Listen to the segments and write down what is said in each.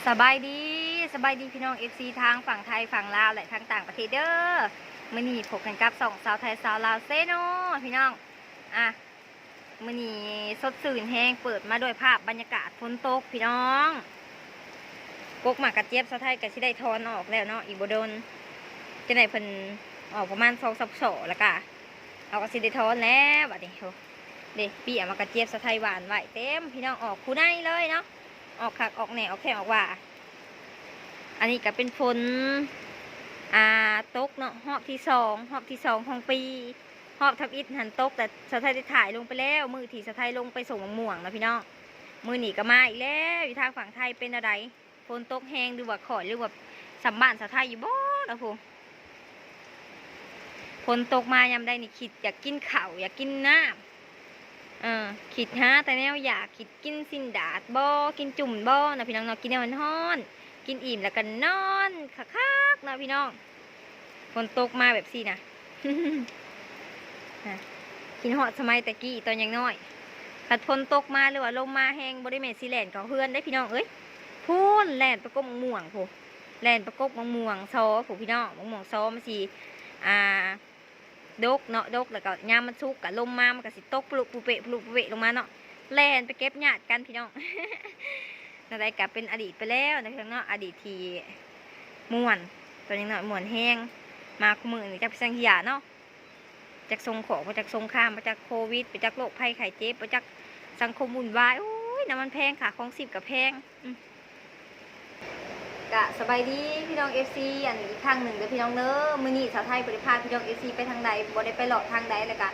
ສະບາຍດີ ສະບາຍດີພີ່ນ້ອງເອັຟຊີ ທັງຝັ່ງໄທ ຝັ່ງລາວ ແລະ ທັງຕ່າງປະເທດເດີ້. ມື້ນີ້ພົບກັນກັບຊ່ອງສາວໄທສາວລາວເຊໂນ ພີ່ນ້ອງ. ອ່ະ ມື້ນີ້ສົດຊື່ນແຮງ ເປີດມາດ້ວຍພາບບັນຍາກາດຝົນຕົກພີ່ນ້ອງ. ກົກໝາກກະຈຽບສາວໄທກໍຊິໄດ້ຖອນອອກແລ້ວເນາະ ອີກບໍ່ດົນ ຈັ່ງໃດເພິ່ນອອກປະມານສອງສາມສໍ້ ແລ້ວກະເຮົາກໍຊິໄດ້ຖອນແລ້ວບັດນີ້. ໂອ້ ເດ້ ປີ້ອາໝາກກະຈຽບສາວໄທຫວ່ານໄວ້ເຕັມ ພີ່ນ້ອງ ອອກຄູ່ໃນເລີຍເນາະ ອອກຄັກອອກແນ່ ອອກແທ້ອອກວ່າ. ອັນນີ້ກໍເປັນຝົນ ອ່າ ຕົກເນາະ ຮອບທີສອງ ຮອບທີສອງຂອງປີ. ຮອບທຳອິດຫັ້ນຕົກ ແຕ່ສາວໄທໄດ້ຖ່າຍລົງໄປແລ້ວ ມື້ທີ່ສາວໄທລົງໄປສົ່ງໝາກມ່ວງນະພີ່ນ້ອງ. ມື້ນີ້ກໍມາອີກແລ້ວ ຢູ່ທາງຝັ່ງໄທເປັນແນວໃດ? ຝົນຕົກແຮງ ຫຼືວ່າຄ່ອຍ ຫຼືວ່າສ່ຳບ້ານສາວໄທຢູ່ບໍ່ລະພຸ້ນ? ຝົນຕົກມາຍາມໃດນີ້ຄິດຢາກກິນເຂົ້າ ຢາກກິນນ້ຳ ເອີ ຄິດຫາແຕ່ແນວຢາກ ຄິດກິນຊີ້ນດາດບໍ່ ກິນຈຸ້ມບໍ່ນະພີ່ນ້ອງເນາະ ກິນແນວຮ້ອນໆ ກິນອີ່ມແລ້ວກໍນອນຄັກໆເນາະພີ່ນ້ອງ. ຝົນຕົກມາແບບຊີ້ນະ ຄິດຮອດສະໄໝແຕ່ກີ້ຕອນຍັງນ້ອຍ ຄັນຝົນຕົກມາ ຫຼືວ່າລົມມາແຮງ ບໍ່ໄດ້ແມ່ນຊິແລ່ນເຂົ້າເຮືອນເດ້ພີ່ນ້ອງເອີຍ ພຸ້ນແລ່ນໄປກົກໝາກມ່ວງພຸ້ນ ແລ່ນໄປກົກໝາກມ່ວງຊໍພຸ້ນພີ່ນ້ອງ. ໝາກມ່ວງຊໍມັນຊິ ອ່າ ດົກເນາະ ດົກ ແລ້ວກໍຍາມມັນສຸກ ກໍລົມມາ ມັນກໍຊິຕົກປຸລຸປຸເປະ ປຸລຸປຸເປະລົງມາເນາະ ແລ່ນໄປເກັບຍາດກັນພີ່ນ້ອງ. ແນວໃດກໍເປັນອະດີດໄປແລ້ວນະພີ່ນ້ອງເນາະ ອະດີດທີ່ມ່ວນ ຕອນຍັງນ້ອຍມ່ວນແຮງ. ມາຄູ່ມື້ນີ້ຈັກໄປສັງຂະຢາເນາະ ຈັກສົ່ງຂອງ ບໍ່ຈັກສົງຄາມ ບໍ່ຈັກໂຄວິດ ບໍ່ຈັກໂລກໄພໄຂ້ເຈັບ ບໍ່ຈັກສັງຄົມວຸ່ນວາຍ ໂອ້ຍ ນ້ຳມັນແພງ ຄ່າຄອງຊີບກໍແພງ. ອືມ ກະສະບາຍດີພີ່ນ້ອງເອັຟຊີ ອັນ ອີກຄັ້ງໜຶ່ງເດີພີ່ນ້ອງເດີ. ມື້ນີ້ສາວໄທບໍ່ໄດ້ພາພີ່ນ້ອງເອັຟຊີໄປທາງໃດ ບໍ່ໄດ້ໄປເລາະທາງໃດ ແລ້ວກະ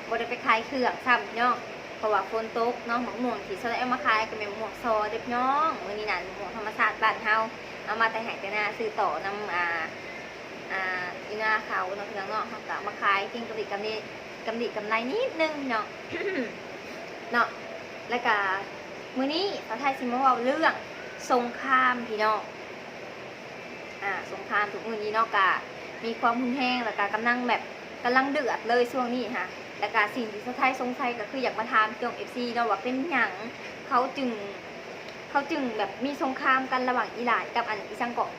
ບໍ່ໄດ້ໄປຂາຍເຄື່ອງຊ້ຳພີ່ນ້ອງ ເພາະວ່າຝົນຕົກເນາະ. ໝາກມ່ວງທີ່ສາວໄທເອົາມາຂາຍກໍແມ່ນໝາກມ່ວງຊໍເດີພີ່ນ້ອງ. ມື້ນີ້ນັ້ນໝາກມ່ວງທຳມະຊາດບ້ານເຮົາ ເອົາມາແຕ່ໄຮ່ແຕ່ນາ ຊື້ຕໍ່ນຳ ອ່າ ອ່າ ຢູ່ນາເຂົາເນາະພີ່ນ້ອງເນາະ ເຮົາກໍເອົາມາຂາຍ ເກັງກຳລິກຳເລ ກຳລິກຳໄລນິດໜຶ່ງເນາະ ເນາະ. ແລ້ວກະມື້ນີ້ສາວໄທຊິມາເວົ້າເລື່ອງສົງຄາມພີ່ນ້ອງ. ອ່າ ສົງຄາມທຸກມື້ນີ້ເນາະ ກະມີຄວາມຮຸນແຮງ ແລ້ວກະກຳລັງແບບ ກຳລັງເດືອດເລີຍຊ່ວງນີ້ຫັ້ນ. ແລ້ວກະສິ່ງທີ່ສາວໄທສົງໄສກໍຄືຢາກມາຖາມພີ່ນ້ອງເອັຟຊີເນາະ ວ່າເປັນຫຍັງເຂົາຈຶ່ງ ເຂົາຈຶ່ງແບບມີສົງຄາມກັນລະຫວ່າງອີຣານກັບອັນ ອີ່ຫຍັງເກາະ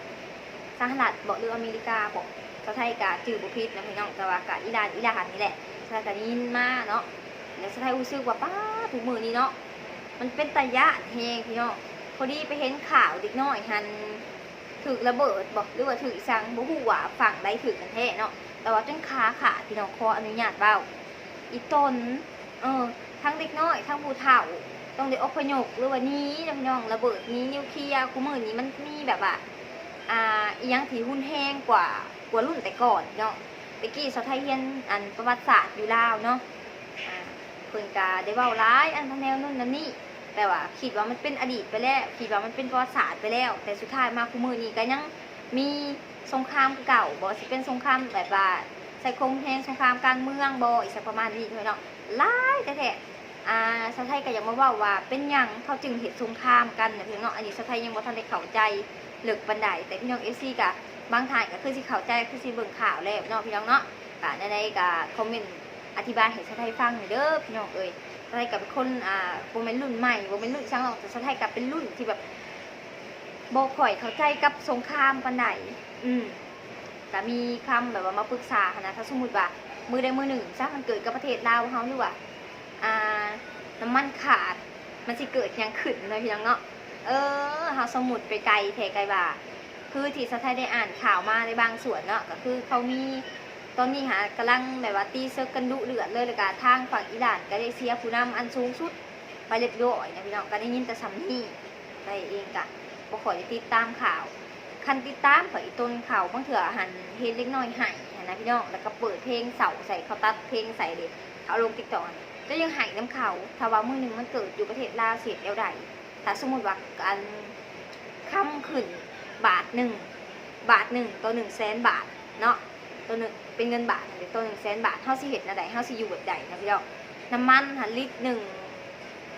ສະຫະລັດບໍ ຫຼືອາເມລິກາບໍ ສາວໄທກະຈື່ບໍ່ຜິດນະພີ່ນ້ອງ ແຕ່ວ່າກະອີຣານ ອີຣານນີ້ແຫຼະ ສາວໄທກະໄດ້ຍິນມາເນາະ. ແລ້ວສາວໄທຮູ້ສຶກວ່າ ປ້າ ທຸກມື້ນີ້ເນາະ ມັນເປັນຕາຢ້ານແຮງພີ່ນ້ອງ. ພໍດີໄປເຫັນຂ່າວເດັກນ້ອຍຫັ້ນຖືກລະເບີດບໍ ຫຼືວ່າຖືກອີ່ຫຍັງ ບໍ່ຮູ້ວ່າຝັ່ງໃດຖືກກັນແທ້ເນາະ ແຕ່ວ່າຈົນຂາຂາດພີ່ນ້ອງ ຂໍອະນຸຍາດເວົ້າ ອີ່ຕົນ ເອີ ທັງເດັກນ້ອຍ ທັງຜູ້ເຖົ້າ ຕ້ອງໄດ້ອົບພະຍົບ ຫຼືວ່າໜີເນາະພີ່ນ້ອງ. ລະເບີດ ມີນິວເຄຍ ຄູ່ມື້ນີ້ມັນມີແບບວ່າ ອ່າ ອີ່ຫຍັງທີ່ຮຸນແຮງກວ່າ ກວ່າລຸ້ນແຕ່ກ່ອນເນາະ. ແຕ່ກີ້ສາວໄທຮຽນ ອັນ ປະຫວັດສາດຢູ່ລາວເນາະ ອ່າ ເພິ່ນກະໄດ້ເວົ້າຫຼາຍອັນ ແນວນັ້ນແນວນີ້ ແຕ່ວ່າຄິດວ່າມັນເປັນອະດີດໄປແລ້ວ ຄິດວ່າມັນເປັນປະຫວັດສາດໄປແລ້ວ ແຕ່ສຸດທ້າຍມາຄູ່ມື້ນີ້ກະຍັງມີສົງຄາມຄືເກົ່າບໍ ຊິເປັນສົງຄາມແບບວ່າ ໃຊ້ຄວາມຮຸນແຮງ ສົງຄາມການເມືອງບໍ ອີ່ຫຍັງປະມານນີ້ເນາະ ຫຼາຍແທ້ໆ. ອ່າ ສາວໄທກໍຢາກມາເວົ້າວ່າເປັນຫຍັງເຂົາຈຶ່ງເຮັດສົງຄາມກັນນະພີ່ນ້ອງເນາະ. ອັນນີ້ສາວໄທຍັງບໍ່ທັນໄດ້ເຂົ້າໃຈເລິກປານໃດ ແຕ່ພີ່ນ້ອງເອັຟຊີກໍບາງທ່ານກໍຄືຊິເຂົ້າໃຈ ຄືຊິເບິ່ງຂ່າວແລ້ວເນາະ ພີ່ນ້ອງເນາະ. ກໍແນວໃດກໍຄອມເມັນອະທິບາຍໃຫ້ສາວໄທຟັງແດ່ເດີພີ່ນ້ອງເອີຍ. ສາວໄທກໍເປັນຄົນ ອ່າ ບໍ່ແມ່ນລຸ້ນໃໝ່ ບໍ່ແມ່ນລຸ້ນຫຍັງດອກ ແຕ່ສາວໄທກໍເປັນລຸ້ນທີ່ແບບ ບໍ່ຄ່ອຍເຂົ້າໃຈກັບສົງຄາມປານໃດ ອືມ ກະມີຄຳແບບວ່າມາປຶກສາຫັ້ນນະ. ຖ້າສົມມຸດວ່າມື້ໃດມື້ໜຶ່ງຊະ ມັນເກີດກັບປະເທດລາວເຮົາ ຫຼືວ່າ ອ່າ ນ້ຳມັນຂາດ ມັນຊິເກີດຫຍັງຂຶ້ນເນາະ ພີ່ນ້ອງເນາະ. ເອີ ເຮົາສົມມຸດໄປໄກແທ້ ໄກວ່າ ຄືທີ່ສາວໄທໄດ້ອ່ານຂ່າວມາໃນບາງສ່ວນເນາະ ກໍຄືເຂົາມີ ຕອນນີ້ຫາກຳລັງແບບວ່າຕີເສິກກັນດຸເດືອດເລີຍ ແລ້ວກະທາງຝັ່ງອີຣານກໍໄດ້ເສຍຜູ້ນຳອັນສູງສຸດ ໄປລຽບລ້ອຍນະພີ່ນ້ອງ ກໍໄດ້ຍິນແຕ່ສ່ຳນີ້. ໄທເອງກະບໍ່ຄ່ອຍໄດ້ຕິດຕາມຂ່າວ ຄັນຕິດຕາມກໍອີ່ຕົນຂ່າວ ບາງເທື່ອຫັ້ນເຫັນເດັກນ້ອຍໄຫ້ຫັ້ນນະພີ່ນ້ອງ ແລ້ວກໍເປີດເພງເສົ້າໃສ່ ເຂົາຕັດເພງໃສ່ເດ ເອົາລົງຕິກຕອກ ກໍຍັງໄຫ້ນຳເຂົາ. ຖ້າວ່າມື້ໜຶ່ງມັນເກີດຢູ່ປະເທດລາວ ຊິເຮັດແນວໃດ? ຖ້າສົມມຸດວ່າ ອັນ ຄຳຂຶ້ນບາດໜຶ່ງ ບາດໜຶ່ງຕໍ່ໜຶ່ງແສນບາດເນາະ ຕໍ່ໜຶ່ງ ເປັນເງິນບາດຫັ້ນເດ ຕໍ່ໜຶ່ງແສນບາດ ເຮົາຊິເຮັດແນວໃດ? ເຮົາຊິຢູ່ແບບໃດນະພີ່ນ້ອງ? ນ້ຳມັນຫັ້ນລິດໜຶ່ງ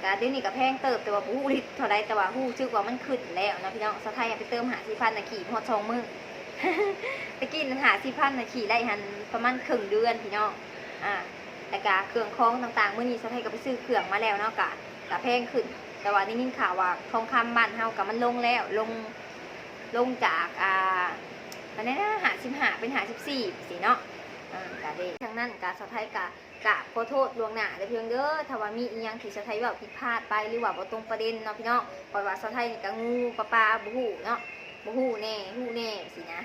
ກະດຽວນີ້ກະແພງເຕີບ ແຕ່ວ່າບໍ່ຮູ້ລິດເທົ່າໃດ ແຕ່ວ່າຮູ້ສຶກວ່າມັນຂຶ້ນແລ້ວເນາະພີ່ນ້ອງ. ສາວໄທໄປເຕີມຫ້າສິບພັນນະ ຂີ່ບໍ່ຮອດສອງມື້ ແຕ່ກີ້ນັ້ນຫ້າສິບພັນນະ ຂີ່ໄດ້ຫັ້ນປະມານເຄິ່ງເດືອນພີ່ນ້ອງ. ອ່າ ແລ້ວກະເຄື່ອງຂອງຕ່າງໆ ມື້ນີ້ສາວໄທກໍໄປຊື້ເຄື່ອງມາແລ້ວເນາະ ກະ ກະແພງຂຶ້ນ ແຕ່ວ່າໄດ້ຍິນຂ່າວວ່າທອງຄຳບ້ານເຮົາກໍມັນລົງແລ້ວ ລົງ ລົງຈາກ ອ່າ ອັນນັ້ນນະ ຫ້າສິບຫ້າ ເປັນຫ້າສິບສີ່ ຊີ້ເນາະ. ເອີ ກໍເດ້ ທາງນັ້ນກໍສາວໄທກໍ ກະຂໍໂທດລ່ວງໜ້າເດີພີ່ນ້ອງເດີ ຖ້າວ່າມີອີ່ຫຍັງທີ່ສາວໄທເວົ້າຜິດພາດໄປ ຫຼືວ່າບໍ່ຕົງປະເດັນເນາະພີ່ນ້ອງ. ເພາະວ່າສາວໄທນີ້ກະງູປາປາ ບໍ່ຮູ້ເນາະ ບໍ່ຮູ້ແດ່ ຮູ້ແດ່ຊີ້ນະ.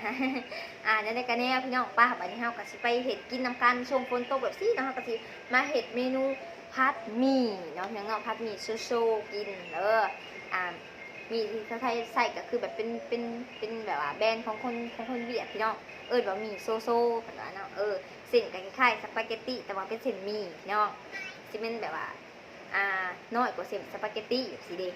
ອ່າ ແນວໃດກະແນວພີ່ນ້ອງ ປະ ບາດນີ້ເຮົາກະຊິໄປເຮັດກິນນຳກັນ. ຊ່ວງຝົນຕົກແບບຊີ້ເນາະ ເຮົາກະຊິມາເຮັດເມນູຜັດໝີ່ເນາະພີ່ນ້ອງເນາະ ຜັດໝີ່ໂຊໆກິນ. ເອີ ອ່າ ໝີ່ທີ່ສາວໄທໃຊ້ກະຄືແບບເປັນ ເປັນ ເປັນແບບວ່າແບຣນຂອງຄົນ ຂອງຄົນຫວຽດພີ່ນ້ອງ ເອີ້ນວ່າໝີ່ໂຊໆ ເພິ່ນວ່າເນາະ. ເອີ ເສັ້ນກໍຄ້າຍໆສະປາເກັດຕີ ແຕ່ວ່າເປັນເສັ້ນໝີ່ເນາະ ຊິແມ່ນແບບວ່າ ອ່າ ນ້ອຍກວ່າເສັ້ນສະປາເກັດຕີແບບຊີ້ເດ.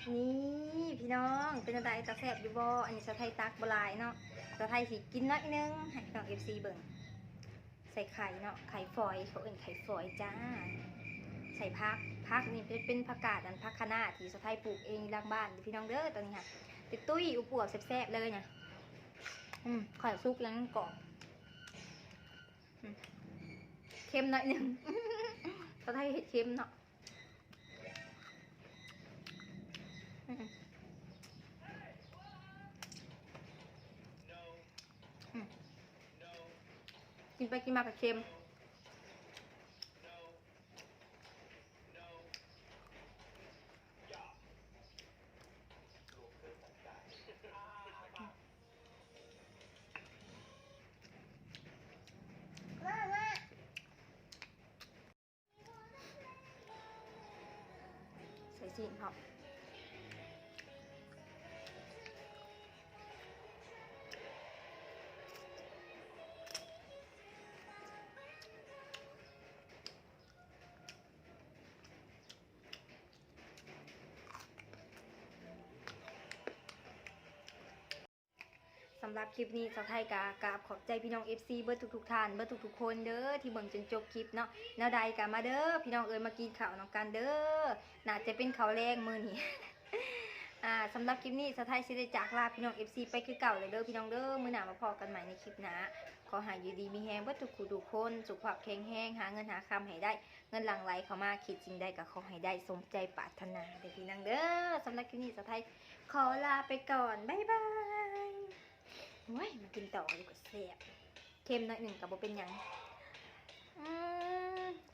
ນີ້ພີ່ນ້ອງ ເປັນຈັ່ງໃດ ຕາແຊບຢູ່ບໍ່? ອັນນີ້ສາວໄທຕັກບໍ່ຫຼາຍເນາະ ສາວໄທຊິກິນໜ້ອຍໜຶ່ງໃຫ້ພີ່ນ້ອງເອັຟຊີເບິ່ງ. ໃສ່ໄຂ່ເນາະ ໄຂ່ຝອຍ ເຂົາເອີ້ນໄຂ່ຝອຍຈ້າ. ໃສ່ຜັກ ຜັກນີ້ເປັນ ເປັນຜັກກາດ ອັນ ຜັກຄະນ້າທີ່ສາວໄທປູກເອງຢູ່ຫຼັງບ້ານເດີພີ່ນ້ອງເດີ. ຕອນນີ້ຫະ ຕຸ້ຍໆ ອວບໆ ແຊບໆ ເລີຍນະ. ອືມ ຂ້ອຍສຸກແລ້ວ ມັນກອບ. ອືມ ເຄັມໜ້ອຍໜຶ່ງ ສາວໄທເຮັດເຄັມເນາະ. ອືມ ອືມ ກິນໄປກິນມາກໍເຄັມ. ໃສ່ຊີ້ນພ້ອມ. ອືມ ສຳລັບຄລິບນີ້ ສາວໄທກະກາບຂອບໃຈພີ່ນ້ອງເອັຟຊີເບິດທຸກໆທ່ານ ເບິດທຸກໆຄົນເດີ ທີ່ເບິ່ງຈົນຈົບຄລິບເນາະ. ແນວໃດກະມາເດີພີ່ນ້ອງເອີຍ ມາກິນເຂົ້ານຳກັນເດີ. ໜ້າຈະເປັນເຂົ້າແລງມື້ນີ້. ອ່າ ສຳລັບຄລິບນີ້ ສາວໄທຊິໄດ້ຈາກລາພີ່ນ້ອງເອັຟຊີໄປຄືເກົ່າແລ້ວເດີພີ່ນ້ອງເດີ. ມື້ໜ້າມາພໍ້ກັນໃໝ່ໃນຄລິບໜ້າ. ຂໍໃຫ້ຢູ່ດີມີແຮງເບິດທຸກຜູ້ທຸກຄົນ ສຸຂະພາບແຂງແຮງ ຫາເງິນຫາຄຳໃຫ້ໄດ້ ເງິນຫຼັ່ງໄຫຼເຂົ້າມາ ຄິດສິ່ງໃດກໍຂໍໃຫ້ໄດ້ສົມໃຈປາດຖະໜາເດີພີ່ນ້ອງເດີ. ສຳລັບຄລິບນີ້ ສາວໄທຂໍລາໄປກ່ອນ ບາຍບາຍ. ໂອ້ຍ ມາກິນຕໍ່ຢູ່ກໍແຊບ ເຄັມໜ້ອຍໜຶ່ງກໍບໍ່ເປັນຫຍັງ. ອືມ